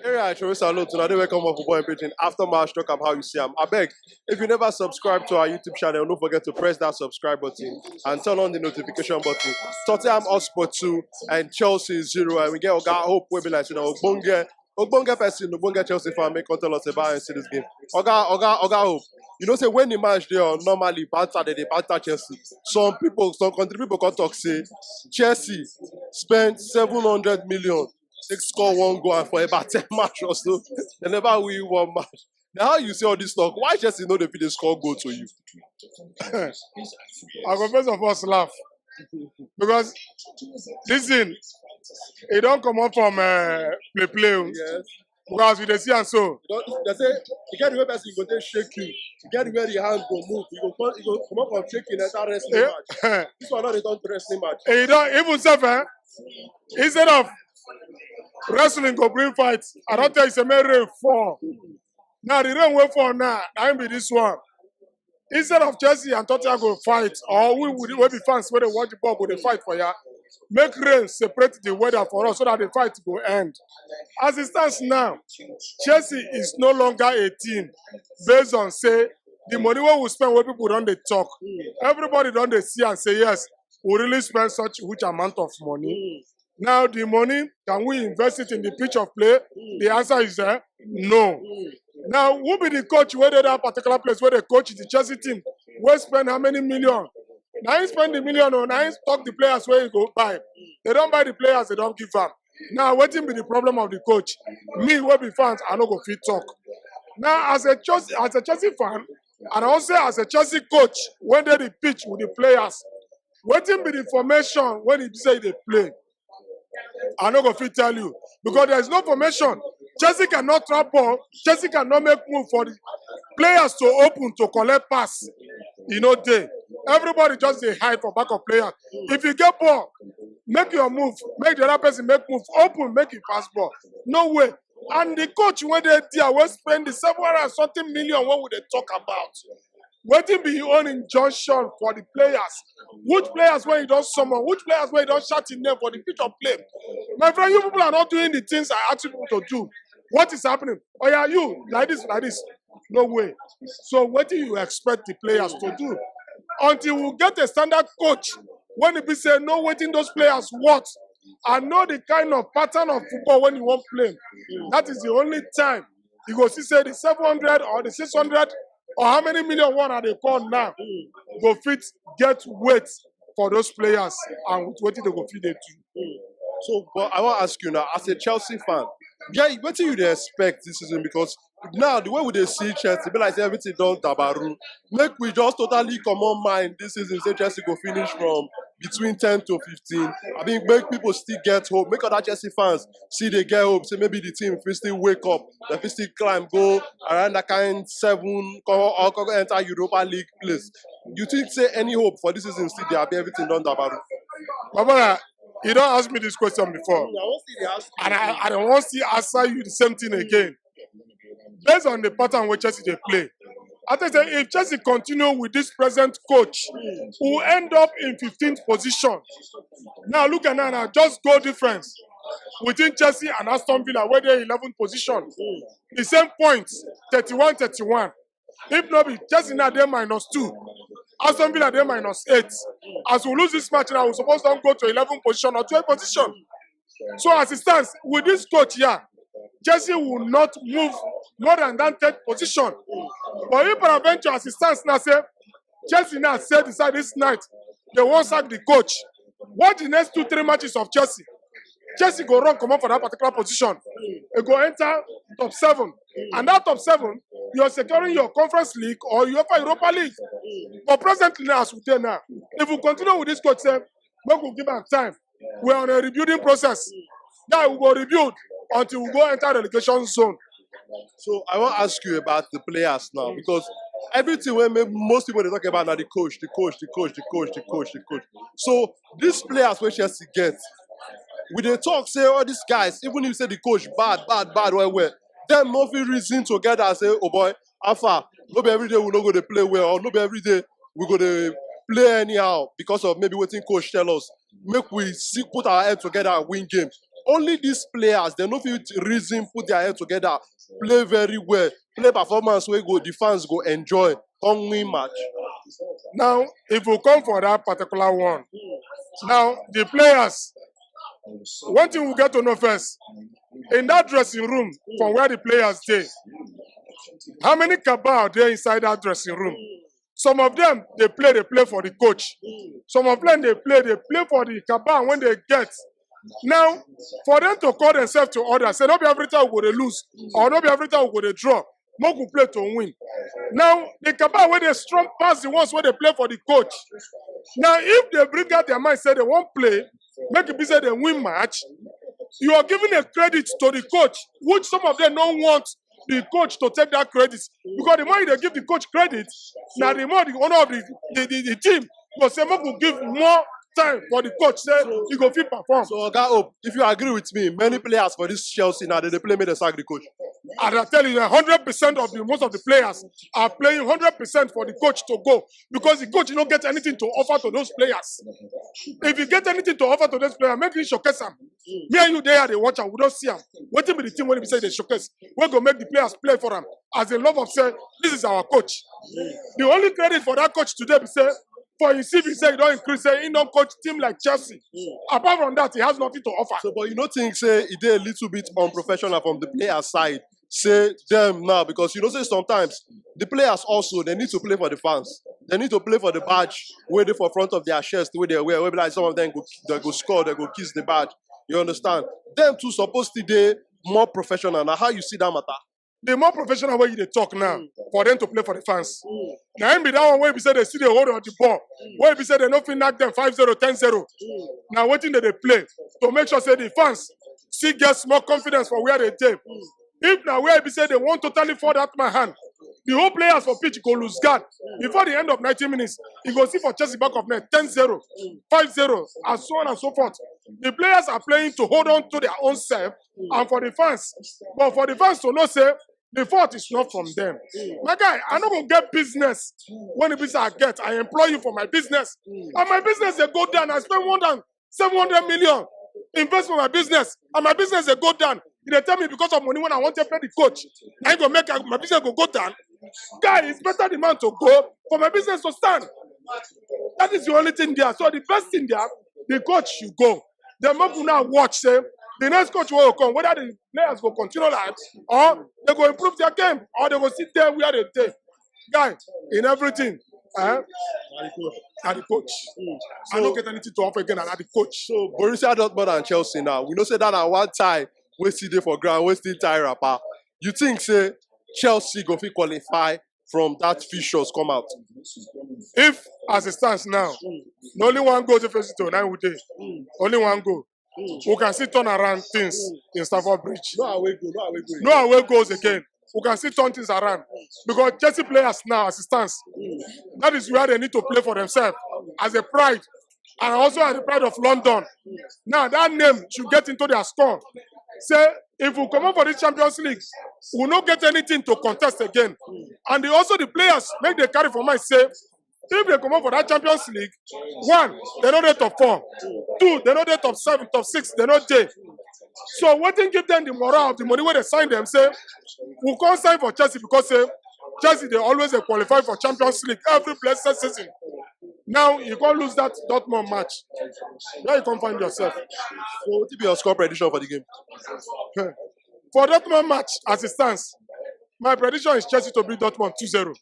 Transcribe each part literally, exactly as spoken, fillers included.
Area I show salute una dey welcome up for boy pidgin after match talk am how you see am. Abeg, if you never subscribe to our YouTube channel, don't forget to press that subscribe button and turn on the notification button. Tottenham Hotspur two and Chelsea zero, and we get Oga Hope wey be like say na ogbonge ogbonge person, ogbonge Chelsea fan, make come tell us about how you see this game. Oga Oga Oga Hope, you know say when the match dey on, normally banter dem dey banter Chelsea. Some people, some country people come talk say Chelsea spend seven hundred million take score one goal, and for about ten match or so, dem never win one match. Na how you see all this talk? Why Chelsea no dey fit dey score goal to you? I go first of all laugh because this thing e don comot from uh, play play o. Yes. Because we dey see am so. You don, they say you get the way person go take shake you, you get the way the hand go move, you go come, you go come up from shaking enter wrestling Eh, match. This one no dey turn to wrestling match. E don even sef eh, instead of wrestling go bring fight, I don tell you say make rain fall. Now the rain wey fall now, na im be this one. Instead of Chelsea and Tottenham go fight, or we we wey be fans wey dey watch the ball go dey fight for ya, make rain separate the weather for us so that the fight go end. As it stands now, Chelsea is no longer a team based on say the money wey we spend wey people don dey talk. Everybody don dey see and say yes, we really spend such huge amount of money. Now the money, can we invest it in the pitch of play? The answer is uh, no. Now who be the coach wey dey that particular place wey dey coach the Chelsea team wey spend how many million? Na him spend the million o, na him talk the players wey he go buy. They don buy the players, they don give am. Now wetin be the problem of the coach? Me wey be fans, I no go fit talk. Now as a Chelsea as a Chelsea fan, and I wan say as a Chelsea coach wey dey the pitch with the players, wetin be the formation wey e be say e dey play? I no go fit tell you because there is no formation. Chelsea cannot trap ball. Chelsea cannot make move for the players to open to collect pass. E no dey. Everybody just dey hide for back of players. If you get ball, make your move. Make the other person make move. Open, make e pass ball. No way. And the coach wey dey there wey spend the seven hundred and something million wey we dey talk about, wetin be him own injunction for the players? Which players wey he don summon? Which players wey he don shout him name for the pitch of play? My friend, you people are not doing the things I ask you people to do. What is happening? Oh yeah, you like this, like this. No way. So wetin you expect the players to do until we get a standard coach wey e be say know wetin those players want and know the kind of pattern of football wey e wan play? That is the only time you go see say the seven hundred or the six hundred or how many million wey I dey call now go fit get weight for those players and with wetin they go fit dey do. So, but I wan ask you now, as a Chelsea fan, yeah, wetin you dey expect this season? Because now the way we dey see Chelsea, e be like say everything don dabaru. Make we just totally comot mind this season say Chelsea go finish from between ten to fifteen. I mean, make people still get hope. Make other Chelsea fans see they get hope. Say maybe the team fit still wake up. They fit still climb, go around that kind seven, come, or come enter Europa League place. You think say any hope for this season still dey? Abi everything don dabaru? My brother, you don ask me this question before, and I, I don wan still answer you the same thing again. Based on the pattern wey Chelsea dey play, I think say if Chelsea continue with this present coach, we will end up in fifteenth position. Now look at now, now just goal difference between Chelsea and Aston Villa, wey dey eleventh position. The same points, thirty-one thirty-one. If no be Chelsea now dey minus two, Aston Villa dey minus eight. As we lose this match now, we suppose don go to eleventh position or twelfth position. So as it stands, with this coach here, Chelsea will not move more than that third position. But if peradventure, as it stands now, say Chelsea now say decide this night they wan sack the coach, what the next two three matches of Chelsea? Chelsea go run comot for that particular position. E go enter top seven, and that top seven, you are securing your Conference League or Europa Europa League. But presently now, as we dey now, if we continue with this coach, say make we give am time. We are on a rebuilding process. That we go rebuild until we go enter relegation zone. So I wan ask you about the players now, because everything wey make most people dey talk about na the coach, the coach, the coach, the coach, the coach, the coach. So these players wey Chelsea get, we dey talk say all these guys, even if say the coach bad, bad, bad well well, dem no fit reason together and say, oh boy, how far? No be every day we no go dey play well, or no be every day we go dey play anyhow because of maybe wetin coach tell us. Make we see, put our head together and win game. Only these players, they no fit reason, put their head together, play very well, play performance wey go the fans go enjoy, come win match. Now, if we come for that particular one, now the players, one thing we get to know first, in that dressing room from where the players dey, how many cabal dey inside that dressing room? Some of them, they play, they play for the coach. Some of them, they play, they play for the cabal when they get. Now, for them to call themselves to order, say no be every time we go dey lose, or no be every time we go dey draw, make we play to win. Now, the cabal wey dey strong pass the ones wey dey play for the coach. Now, if they bring out their mind, say they wan play, make e be say they win match, you are giving a credit to the coach, which some of them no want the coach to take that credit. Because the more you dey give the coach credit, na the more the owner of the, the, the, the team go say, make we give more time for the coach, say he go fit perform. So, Oga Hope, if you agree with me, many players for this Chelsea now, they dey play make they sack the coach. And I tell you, a hundred percent of the, most of the players are playing hundred percent for the coach to go, because the coach no get anything to offer to those players. If you get anything to offer to those players, make you showcase am. Me and you dey here dey watch am, we don see am. Wetin be the thing wey be say dey showcase, wey go make the players play for am as a love of say, this is our coach. The only credit for that coach today be say, for him C V say he don increase, say he don coach team like Chelsea. Apart from that, he has nothing to offer. So, but you no think say e dey a little bit unprofessional from the player side? Say them now, because you know say sometimes the players also, they need to play for the fans. They need to play for the badge wey dey for front of their chest wey they wear. Wey be like some of them go, they go score, they go kiss the badge. You understand? Them too supposed to dey more professional. Now, how you see that matter? The more professional way you dey talk now, for them to play for the fans. Na him be that one wey be say they still dey hold on the ball. Wey be say they no fit knock them five zero, ten zero. Na wetin they dey play to make sure say the fans still get small confidence for where they dey. If na where be say they wan totally fall that man hand, the whole players for pitch go lose guard. Before the end of ninety minutes, you go see for Chelsea back of net ten zero, five zero, and so on and so forth. The players are playing to hold on to their own self and for the fans. But for the fans to know say the fault is not from them. My guy, I no go get business when the business I get. I employ you for my business. And my business dey go down. I spend one than seven hundred million invest for my business, and my business dey go down. You dey tell me because of money when I want to pay the coach, na him go make my business go go down. Guy, it's better the man to go for my business to stand. That is the only thing there. So the best thing there, the coach should go. Then make una watch say the next coach wey go come, whether the players go continue like, or they go improve their game, or they go sit there where they dey. Guy, in everything, eh? Na the coach. I no get anything to offer again, and na the coach. So Borussia Dortmund and Chelsea now, we know say that na one tie wey still dey for ground, wey still tie wrapper. You think say Chelsea go fit qualify from that fixtures come out? If, as it stands now, na only one goal difference to nine we dey. Only one goal. We can still turn around things in Stamford Bridge. No away goal, no away goal. No away goals again. We can still turn things around because Chelsea players now, as it stands, that is where they need to play for themselves as a pride and also as the pride of London. Now that name should get into their score. Say if we come up for the Champions League, we no get anything to contest again. And the, also the players make they carry for mind say if they come up for that Champions League, one, they no dey top four. Two, they no dey top seven, top six, they no dey. So wetin give them the morale of the money wey they sign them? Say we come sign for Chelsea because say Chelsea dey always dey qualify for Champions League every blessed season. Now you come lose that Dortmund match. Where you come find yourself? So wetin be your score prediction for the game? For Dortmund match, as it stands, my prediction is Chelsea to beat Dortmund two zero.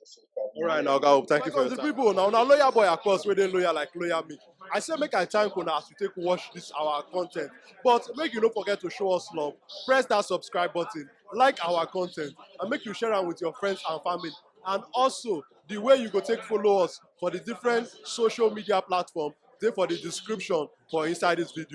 All right, now, Oga Hope, thank you for your time. People, now, now loyal boy, of course, where they loyal like loyal me. I say make I thank una as you take watch this our content. But make you no forget to show us love. Press that subscribe button, like our content, and make you share am with your friends and family. And also, the way you go take follow us for the different social media platform, dey for the description for inside this video.